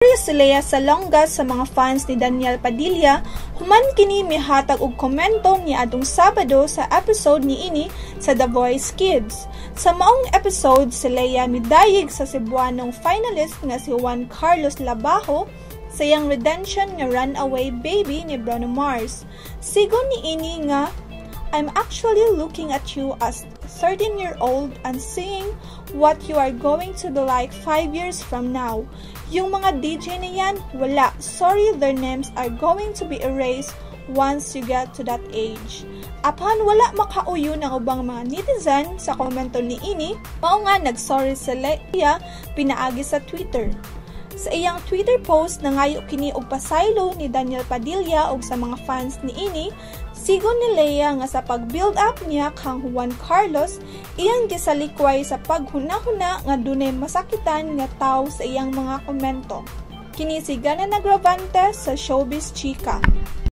Nag-sorry si Lea Salonga sa mga fans ni Daniel Padilla human kini mihatag og komento niadtong Sabado sa episode niini sa The Voice Kids. Sa maong episode, si Lea midayeg sa Cebuanong finalist nga si Juan Carlos Labajo sa iyang rendition nga "Runaway Baby" ni Bruno Mars. Sigon niini nga, "I'm actually looking at you as 13-year-old and seeing what you are going to be like 5 years from now. Yung mga DJ na yan, wala. Sorry, their names are going to be erased once you get to that age." Apan wala makauyon ang ubang mga netizen sa komento niini, mao nga nagsorry si Lea pinaagi sa Twitter. Sa iyang Twitter post, nangayo kini og pasaylo ni Daniel Padilla og sa mga fans niini. Sigon ni Lea nga sa pag-build up niya kang Juan Carlos, iyang gisalikway sa paghuna-huna nga dunay masakitan nga tawo sa iyang mga komento. Kini si Gana Nagravante sa Showbiz Chika.